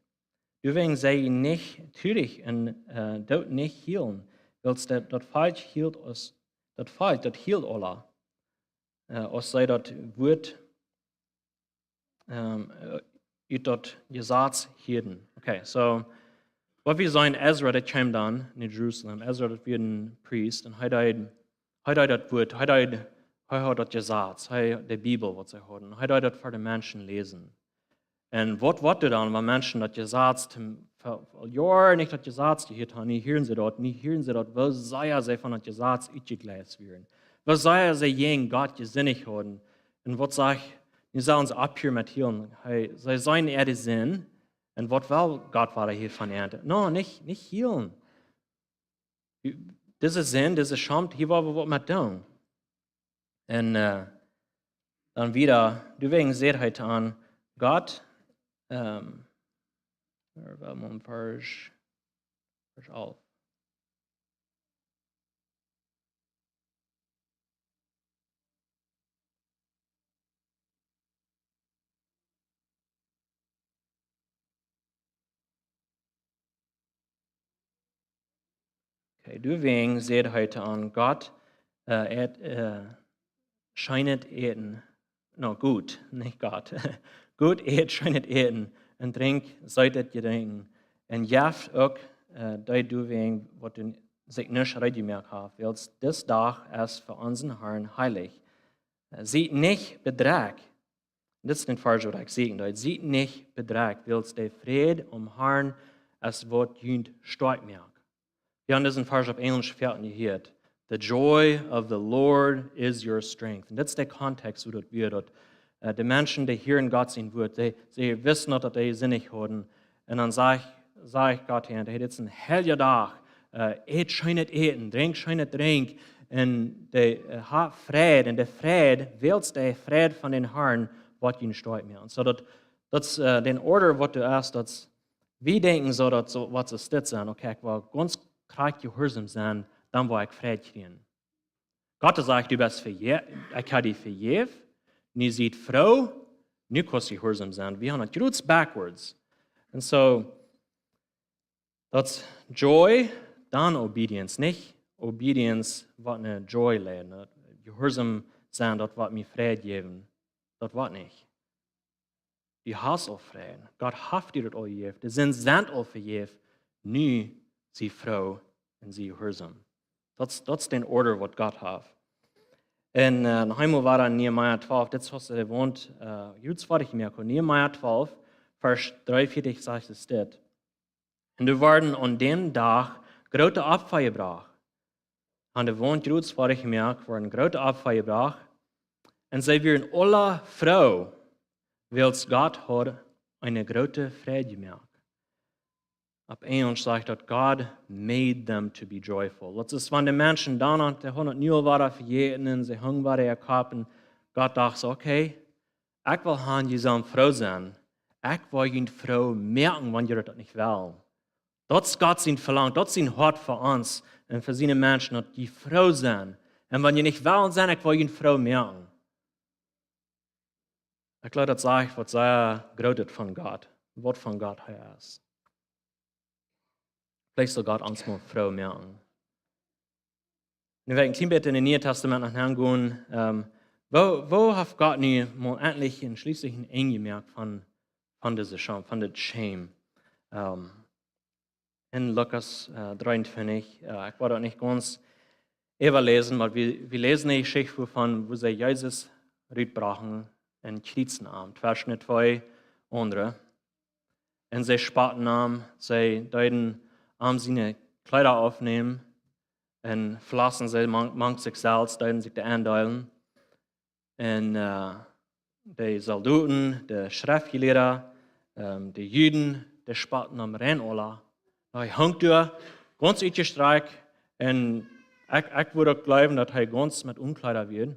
Doawäajen sie nich trurich un, äh, doot nich hielen, wiels daut, daut Volkj hielt aus, daut Volkj, daut hielt aula, äh, aus see daut Wuat, ähm, äh, ut daut Jesaz hieeden." Okay, soo, waut wie seenen, Esra, dee kjeem dan no Jerusalem. Esra, daut wia een Priest, un hee deed, hee deed daut Wuat, hee deed, hee haud daut Jesaz, hee, de Bibel, waut see hauden. Hee deed daut ver de Menschen läsen. Un waut woat dan, wan Menschen daut Jesaz, tom, ver, ver Joaren nich daut Jesaz jehieet haben, nu hieren see daut, nu hieren see daut, woo sea see von daut Jesaz utjegleist wieren. Woo sea see jäajen Gott jesindicht hauden. Un waut sajcht, nu sellen see opphieren met hielen. Hee, see seenen äare Sind. Un waut well Gott wada hia von an? No, nich, nich hielen. Dise Sind, dise Schaumt, hia woa wie waut met doonen. Un, äh, dan wieda, doawäajen säd hee to an, Gott, ähm, wua wia daut, Varsch, Varsch alf. Okay, doawäajen säd hee to an, Gott, äh, ät, äh, scheenet Äten, no, goot, nich Gott. Goot, ät scheenet Äten un drinkjt seetet Jedrinkjen. Un jeft uk, äh, dee doawäajen, waut sikj nich reed jemoakt haben, wiels dis Dach es fa onsen Herrn heilich. Äh, siet nich bedrekjt, Dit es een Varsch waut ekj säkjen deed: Siet nich bedrekjt, wiels de Fräd aum Harn es waut junt stoakj moakt. Wie haben disen Varsch opp Enjlisch foaken jehieet: "The joy of the Lord is your strength." Un dit es de Kontext, woo daut wia, daut, äh, de Menschen, dee hieren Gott sien Wuat, dee, see wisten daut, daut dee jesindicht hauden. Un dan sajcht, sajcht Gott: "Hey, dit es een heilja Dach. Äh, ät scheenet Äten, drinkj scheenet Drinkj. Un de, äh, hab Fräd, un de Fräd, wiels de Fräd von dän Harn woat junt stoakj moaken." Un soo daut, daut es, äh, dän Order waut du hast, daut wie denkjen soo, daut soo, waut see dit sent: "Okay, ekj well gaunz krakjt jehuarsom sennen, dan woa ekj Fräd kjrieen." Gott sajcht: "Du best vejä-, ekj hab die vejäft, nu sie froo, nu kaust jehuarsom sennen." Wie haben daut jrods backwards. Un soo, daut es joy, dan obedience, nich obedience waut no joy leiden. Jehuarsom sennen, daut woat mie Fräd jäwen. Daut woat nich. Du hast aul Fräd. Gott haft die daut aul jejäft. De Sinden sent aul vejäft. Nu sie froo un sie jehuarsom. Daut es, daut es dän Order waut Gott haft. Un, äh, noch eemol wada en Nehemia twalf, dit es waut see woont, äh, jrods foadich jemoakt, Nehemia twalf, Varsch dreeunvieetich sajcht et dit: "Un doa worden aun dän Dach groote Opfa jebrocht." Aun de Waunt jrods foadich jemoakt, worden groote Opfa jebrocht. "Un see wieren aula froo, wiels Gott haud eene groote Fräd jemoakt." Opp Enjlisch sajcht daut: "God made them to be joyful." Daut es, wan de Menschen dan aun de hundat nu aul wada vejäten un see hungen wada äa Kopp un Gott docht soo: "Okay, ekj well han, jie sellen froo sennen. Ekj woa junt froo moaken, wan jie daut nich wellen." Daut es Gott sien Velangen, daut es sien Hoat fa ons un fa siene Menschen, daut jie froo sent. Un wan jie nich wellen sennen, ekj woa junt froo moaken. Ekj jleew, daut sajcht waut sea grootet von Gott, waut von Gott hee es. Veleicht saul Gott ons mol froo moaken. Nu well ekj een kjlien bät en daut Niee Tastament nohäa gonen. Ähm, woo, woo haft Gott nu mol entlich un schlieslich een Enj jemoakt von, von dise Scham, von dit Schäm? Ähm, en Lukas, äh, dreeuntwintich, äh, ekj woa daut nich gaunz äwaläsen, oba wie, wie läsen de Jeschicht von, woo see Jesus rutbrochten un kjrieezten am tweschen de twee aundre. Un see spotten am, see deeden am siene Kjleeda aufnämen un velossen see mank, mank sikj selfst, deeden sikj dee endeelen. Un, äh, de Soldoten, de Schreftjelieede, ähm, de Juden, dee spotten am rein aula. Hee hunk doa, gaunz utjestrakjt, un ekj, ekj wudd uk jleewen, daut hee gaunz met Unkjleeda wia.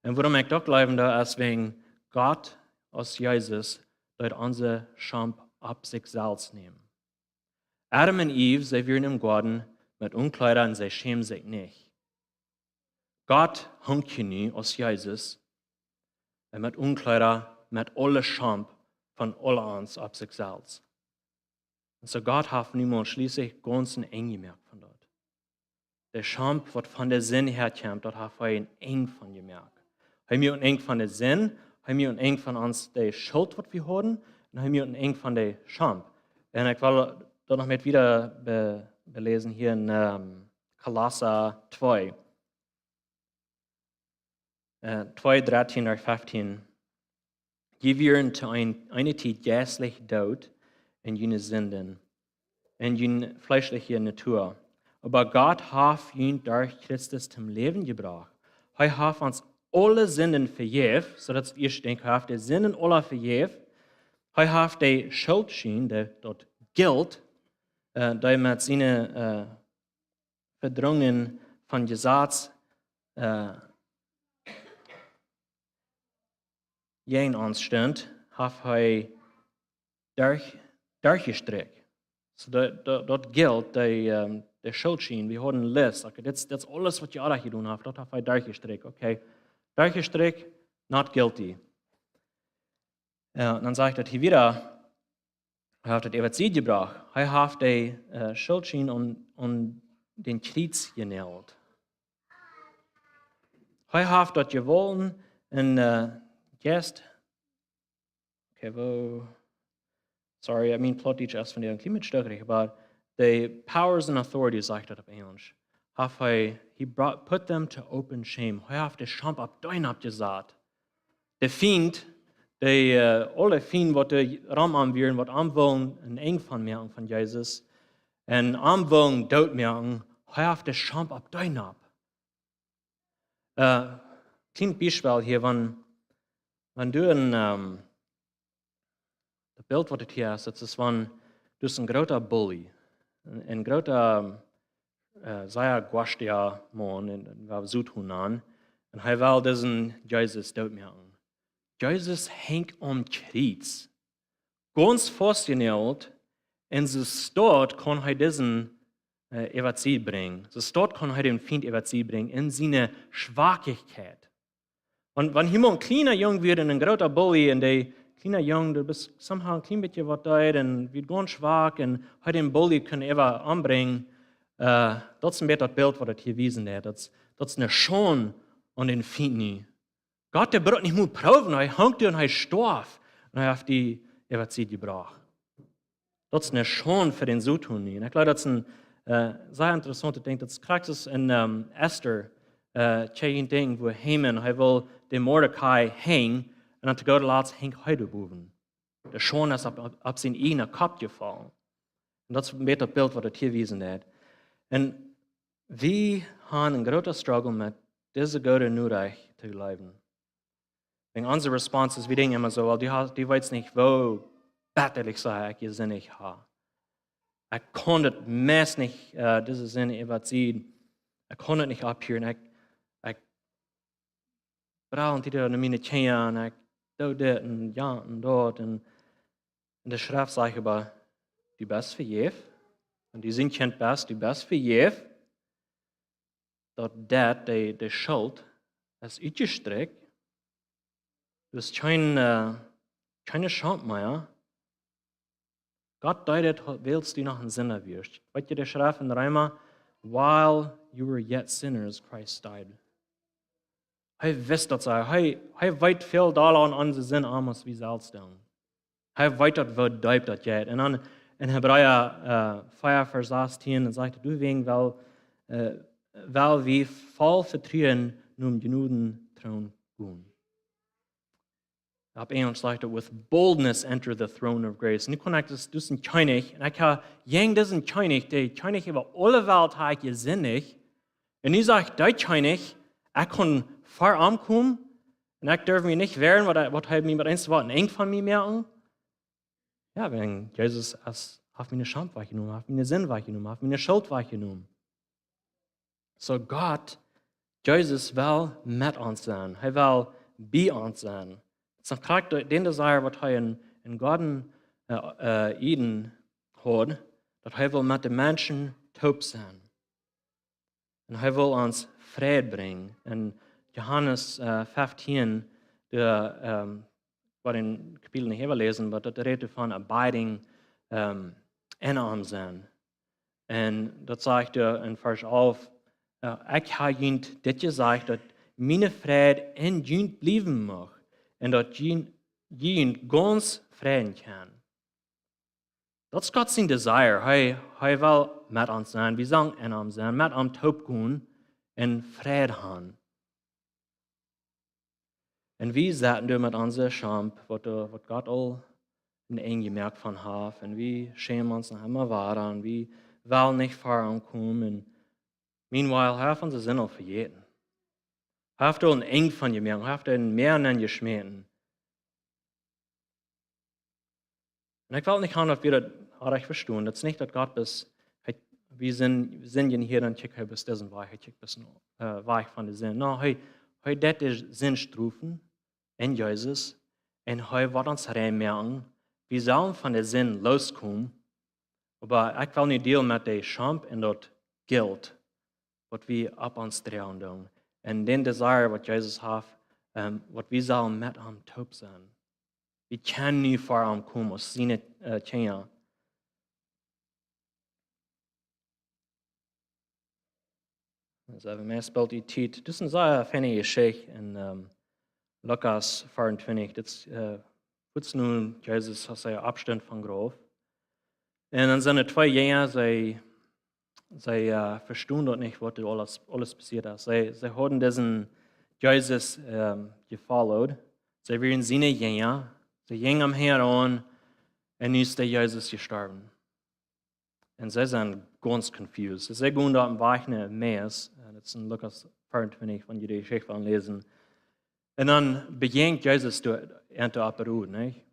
Un wuarom ekj daut jleewen doo, es wäajen Gott aus Jesus deed onse Scham opp sikj selfst nämen. Adam un Eve, see wieren em Goaden met Unkjleeda un see schämden sikj nich. Gott hunk hia nu aus Jesus un met Unkjleeda, met aule Scham von aule ons opp sikj selfst. Un soo Gott haft nu mol schlieslich gaunz een Enj jemoakt von daut. De Scham, waut von de Sind häakjemt, daut haft hee een Enj von jemoakt. Hee moakt een Enj von de Sind, hee moakt een Enj von ons, de Schult, waut wie hauden, un hee moakt een Enj von de Scham. Un ekj well daut noch met wieda be-, beläsen hia en, ähm, Kolossa twee. Äh, twee, dartieen bat feftieen. Jie wieren to een, eene Tiet jeistlich doot en june Sinden un june fleeschliche Natua. Oba Gott haft junt derch Christus toom Läwen jebrocht. Hee haft ons aule Sinden vejäft, soo daut wie denkjen, hee haft de Sinden aula vejäft. Hee haft de Schultschien, de, daut Jilt, äh, dee met siene, äh, Vedrungen von Jesaz, äh, jäajen ons stunt, haft hee derch, derchjestrikjt. Soo daut, daut, daut Jilt, de, ähm, de Schultschien, wie hauden List, okay, dit, dit es aules, waut jie aula jedonen haben, daut haft hee derchjestrikjt, okay. Derchjestrikjt, not guilty. Jo, un dan sajcht daut hia wieda, hee haft et äwa de Sied jebrocht. Hee haft de, äh, Schultschien aun, aun dän Kjriez jenäajelt. Hee haft daut jewollen un, äh, Jeist. Okay, woo? Sorry, I mean, Plautdietsch es vondoag een kjlien bät stökkrich, oba de powers and authorities, sajcht daut opp Enjlisch. Haft hee, he brought, put them to open shame. Hee haft de Scham opp dee oppjesat. De Fient, dee, äh, aule Fiend, waut doa rom am wieren, waut am wullen een Enj von moaken von Jesus, un am wullen doot moaken, hee haft de Schomp opp dee nopp. Äh, kjlien Biespel hia, wan, wan du een, ähm, daut Bilt, waut et hia es, daut es wan, du hast een groota Bully, een, een groota, äh, sea goastia Maun, un, un wie sent hia aun, un hee well disen Jesus doot moaken. Jesus henjt aum Kjriez, gaunz faustjenäajelt, un soo stoakj kaun hee disen, äh, äwa de Sied brinjen. Soo stoakj kaun hee dän Fiend äwa de Sied brinjen en siene Schwakheit. Wan, wan hia mau een kjliena Jung wia un een groota Bully, un dee kjliena Jung, dee wia somehow een kjlien bät waut deed, un wia gaunz schwak, un hee dän Bully kunn äwa ombrinjen, äh, daut es een bät daut Bilt, waut et hia wiesen deit. Daut es, daut es eene Schaund aun dän Fiend nu. Gott, dee brukt nich mol proowen, hee henjt doa un hee storf. Un hee haft dee äwa de Sied jebrocht. Daut es eene Schaund fa dän Soton nu. Un ekj jleew, daut es een, äh, sea interessauntet Dinkj. Daut es krakjt soo aus en, ähm, Ester, äh, kjrieech een Dinkj, wua Haman, hee wull dän Mordecai henjen, un dan to gooda Latst henjt hee doa bowen. De Schaund es opp, opp, opp sienen eejnen Kopp jefollen. Un daut es een bät daut Bilt, waut et hia wiesen deit. Un wie haben een grooten Struggle met dise goode Norecht to jleewen. Wäajen onse Response es, wie denkjen emma soo, well, dee ha-, dee weet nich, woo bettalich see ekj jesindicht ha. Ekj kaun daut meist nich, äh, dise Sind äwa de Sied, ekj kaun daut nich aufhieren, ekj, ekj brell nich no miene Kjinja, un ekj doo dit un jant un daut, un, un de Schreft sajcht oba, du best vejäft, un du sien Kjint best, du best vejäft, daut daut, de, de Schult es utjestrakjt. Du hast kjeen, äh, kjeene Schomp mea. Gott deed et, wiels du noch een Sinda wieescht. Weetst, de Schreft en Reema, while you were yet sinners, Christ died. Hee wist daut see, hee, hee weet väl dolla aun onse Sind aun aus wie selfst doonen. Hee weet daut, woo deep daut jeit. Un dan en Hebräa, äh, vea Varsch sastieen, dan sajcht et, doawäajen well, äh, well wie voll Vetruen nom Jnodentroon gonen. Opp Enjlisch sajcht et, with boldness enter the throne of grace. Nu kaun ekj, daut, daut es een Kjennich, un ekj ha jäajen disen Kjennich, de Kjennich äwa aule Welt ha ekj jesindicht, un nu sajcht de Kjennich, ekj kaun ver am komen, un ekj derf mie nich wäaren, waut hee, waut hee mie met eens waut een Enj von mie moaken. Jo, wäajen Jesus es, haft miene Schomp wajchjenomen, haft miene Sind wajchjenomen, haft miene Schult wajchjenomen. Soo Gott, Jesus well met ons sennen. Hee well bie ons sennen. Daut es noch krakjt dän Desire, waut hee en, en Goaden, äh, äh, Eden haud, daut hee well met de Menschen toop sennen. Un hee well ons Fräd brinjen. En Johanes, äh, feftieen, de, ähm, waut en Kapitel nich äwaläsen, oba daut rät von abiding, ähm, en am sennen. Un daut sajcht doa en Varsch alf, äh, ekj ha junt dit jesajcht, daut miene Fräd en junt bliewen mucht, un daut jie, jie junt gaunz freien kjennen. Daut es Gott sien Desire. Hee, hee well met ons sennen. Wie sellen en am sennen, met am toop gonen un Fräd han. Un wie sitten doa met onse Schomp, waut, äh, waut Gott aul een Enj jemoakt von haft. Un wie schämen ons noch emma wada. Un wie wellen nich ver am komen. Un meanwhile, hee haft onse Sind aul vejäten. Hee haft aul een Enj von jemoakt. Hee haft een Mäa nenjeschmäten. Un ekj well nich gonen, daut wie daut rajcht vestonen. Daut es nich daut Gott bloos, hee, wie sent, sindjen hia, dan kjikjt hee bloos disen Wajch, hee kjikjt bloos een, äh, Wajch von de Sind. Nä, hee, hee deit de Sind strofen en Jesus. Un hee woat ons rein moaken. Wie sellen von de Sind loskomen. Oba ekj well nu dealen met de Schomp un daut Jelt, waut wie opp ons droagen doonen. Un dän Desire, waut Jesus haft, ähm, waut wie sellen met am toop sennen. Wie kjennen nu ver am komen aus siene, äh, Kjinja. Soo, wie spoolen de Tiet. Daut es eene sea feine Jeschicht en, ähm, Lukas vea un twintich. Daut es, äh, kort no Jesus, aus hee oppstunt vom Grauf. Un dan sent doa twee Jinja, see, see, äh, vestonen daut nich, waut doa aules, aules passieet es. See, see hauden disen Jesus, ähm, jefollowt. See wieren siene Jinja, see jinjen am hinjaraun, un nu es de Jesus jestorwen. Un see sent gaunz confused. See gonen doa oppem Wajch no Emmaus, un daut es en Lukas vea un twintich, wan jie de Jeschicht wellen läsen. Un dan bejäajent Jesus doa an opp de Road, nich?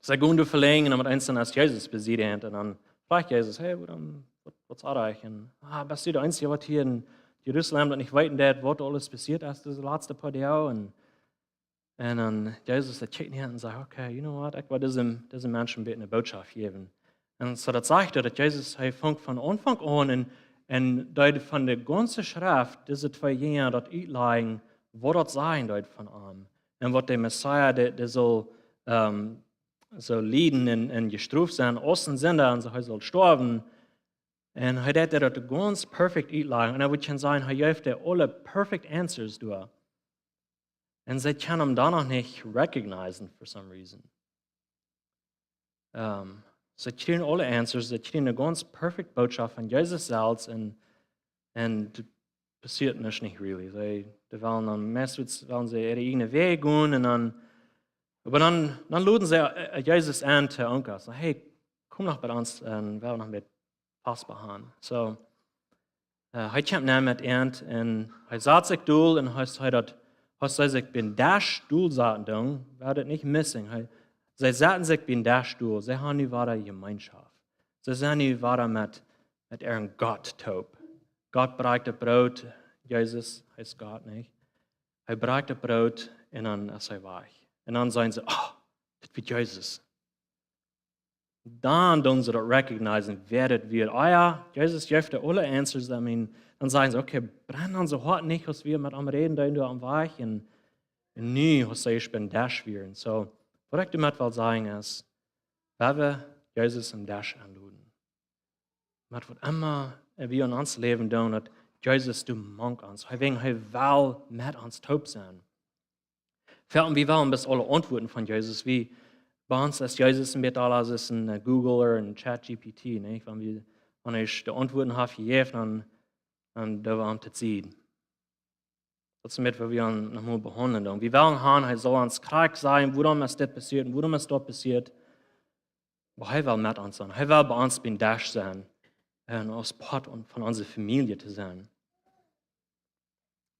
See gonen doa velenjd un opp eemol es Jesus bie an un dan fruacht Jesus: "Hey, wuarom, waut, waut es doa?" Un: "Ah, best du de eensje, waut hia en Jerusalem daut nich weeten deit, waut aules passieet es dise latste poa Doag?" Un, un dan Jesus, dee kjikjt no un sajcht: "Okay, you know what? Ekj well dise, dise Menschen een bät eene Bootschoft jäwen." Un soo daut sajcht, daut Jesus, hee funk von Aunfank aun un, un deed von de gaunze Schreft dise twee Jinja daut utlajen, waut daut sajen deed von am. Un waut de Messias, dee, dee saul, ehm, saul lieden un, un jestroft sennen aus een Sinda un soo, hee saul stoawen. Un hee deed daut gaunz perfect utlajen. Un hee wudd kjennen sajen, hee jeef dee aule perfect answers doa. Un see kjennen am dan noch nich recognizen for some reason. Ehm, see kjrieen aule answers, see kjrieen eene gaunz perfect Bootschoft von Jesus selfst un, un daut passieet nuscht nich really. See, dee wellen dan meistens, wellen see äare ieejne Wäaj gonen un dan, oba dan, dan loden see, eh, Jesus en to Onkel. Soo: "Hey, komm noch bie ons un wie wellen noch een bät Pass behaun." Soo, eh, hee kjemt nenn met an un hee sat sikj dol un hee säd daut, hee säd sikj biem Desch dol saten, dan wia daut nich missing. Hee, see saten sikj biem Desch dol. See hauden nu wada Jemeenschoft. See sent nu wada met, met äaren Gott toop. Gott brakjt daut Broot, Jesus, hee es Gott, nich? Hee brakjt daut Broot un dan es hee wajch. Un dan sajen see: "Oh, daut wia Jesus." Dan doonen see daut recognizen, wäa daut wia. Ah jo, Jesus jeef dee aule answers, I mean, dan sajen see: "Okay, brennt onse Hoaten nich, aus wie met am räden, dee doa aum Wajch?" Un, un nu, aus see biem Desch wieren. Soo, waut ekj doamet well sajen es, wan wie Jesus aum Desch enloden, met waut emma wie en ons Läwen doonen, daut Jesus doa mank ons, hee, wäajen hee well met ons toop sennen. Foaken wie wellen bloos aule Auntwuaten von Jesus, wie, bie ons es Jesus een bät aul aus een, eh, Google ooda een Chat G P T, nä? Wan wie, wan hee de Auntwuaten haft jejäft, dan, dan doo wie am daut sajen. Daut es met waut wie am noch mol behaundlen doonen. Wie wellen han, hee saul ons krakjt sajen, wuarom es dit passieet un wuarom es daut passieet. Oba hee well met ons sennen. Hee well bie ons biem Desch sennen. Un aus Poat von, von onse Famielje to sennen.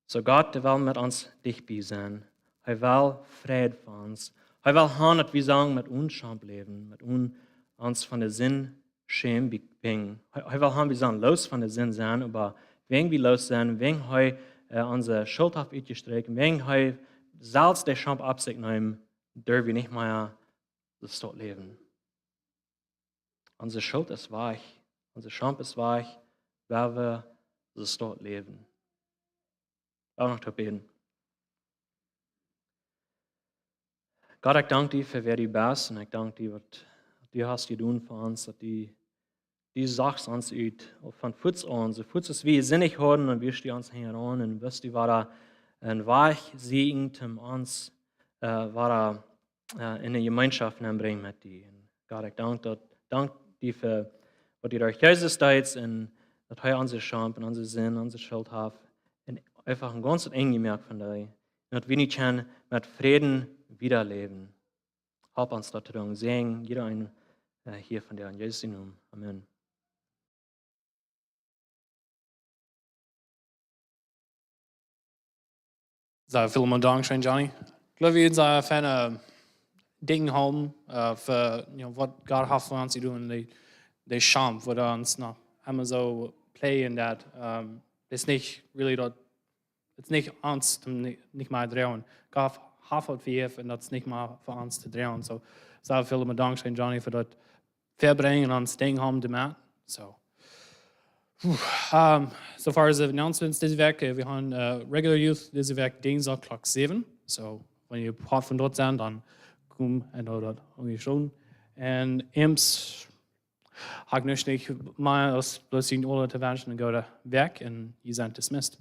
Soo Gott, dee well met ons dicht bie sennen. Hee well Fräd fa ons. Hee well han, daut wie sellen met ons Schaund läwen, met on-, ons von de Sind schämen, bie-, bie-, hee, hee well han, wie sellen loos von de Sind sennen, oba wäajen wie loos sent, wäajen hee, eh, onse Schult haft utjesträakjt, wäajen hee selfst de Schaund opp sikj neem, derw wie nich mea soo stolt läwen. Onse Schult es wajch, onse Schaund es wajch, wan wie soo stolt läwen. Lot ons noch bäden. Gott, ekj dank die fa wäa du best un ekj dank die waut du hast jedonen fa ons, daut du, du sachst ons ut, von fuaz aun, soo fuaz aus wie sindicht hauden, dan wieescht du ons hinjaraun un wist du wada een Wajch sieekjen, om ons, eh, wada, eh, en de Jemeenschoft nenbrinjen met die. Un Gott, ekj dank daut, dank die fa waut du derch Jesus deetst un daut hee onse Schaund un onse Sind, onse Schult haft un eefach een gaunzet Enj jemoakt von die. Un daut wie nu kjennen met Fräd wieda läwen. Halp ons daut to doonen. Säajen jieda eenen, eh, hia vondoag en Jesus sienen Nomen. Amen. Soo, välmol dankscheen, Johnny. Ekj jleew, wie sent, eh, feine Dinja haben, eh, fa, you know, waut Gott haft fa ons jedonen, dee, dee Schaund, waut ons noch emma soo plagen deit. Ehm, es nich really daut, es nich ons, om ni-, nich mea droagen. Gott haft waut fa ons un daut es nich mea fa ons to droagen. Soo, soo välmol dankscheen, Johnny, fa daut vebrinjen un ons Dinja haben jemoakt. Soo. Puh, ehm, so far as the announcements dise Wäakj, eh, wie haben, eh, regular youth dise Wäakj Dinjsdach Klock säwen. Soo, wan jie Poat von doa sent, dan komt un doo daut uk ieescht. Un Imps, hab ekj nuscht nich mea aus bloos junt aule to wenschen eene goode Wäakj un jie sent dismissed.